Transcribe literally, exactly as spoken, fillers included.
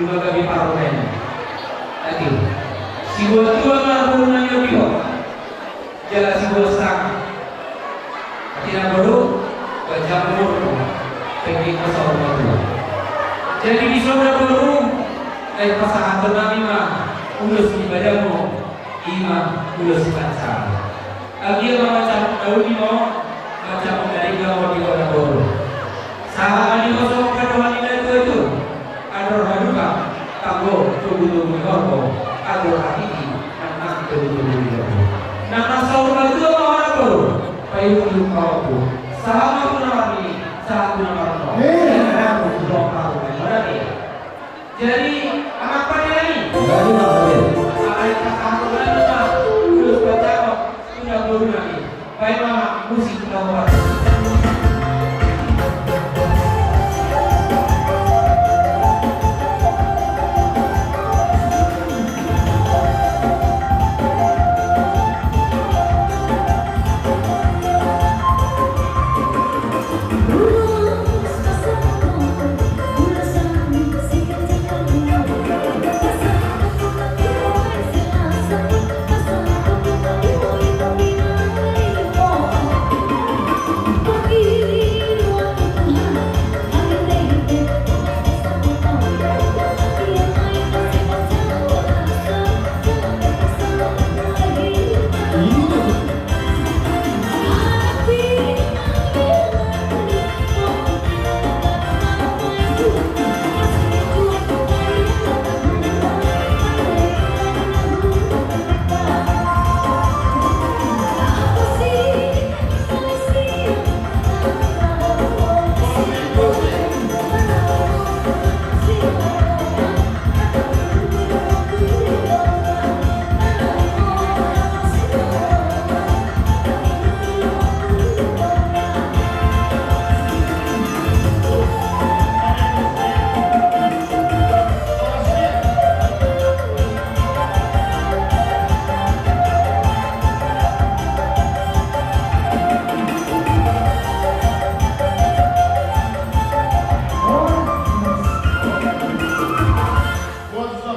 Dua gabe parromen. Ate. Sibuat dua ma boru nami on. Jala sibuat sanga. Ate na boru, bajamu boru. Pengki kosong boru. Jadi di son na boru, ai pasahaton nami ma ulos ni bajamu. I ma ulos ni bajamu. Anggiat ma mansai na uli ma, mansai na denggan ma di hita na boru. Sahat ma di hosong pandohan ni na tua-tua. Andor halumpang, tanggo, togu-togu ni horbo, andor hatiti, nang nang togu-togu ni horbo. Nang na saur matua ma hita na boru, paihut-ihut ma horbo. Sahat ma tu na marni, sahat tu na marnono. Eh. Sahat tu na marnono. Jadi,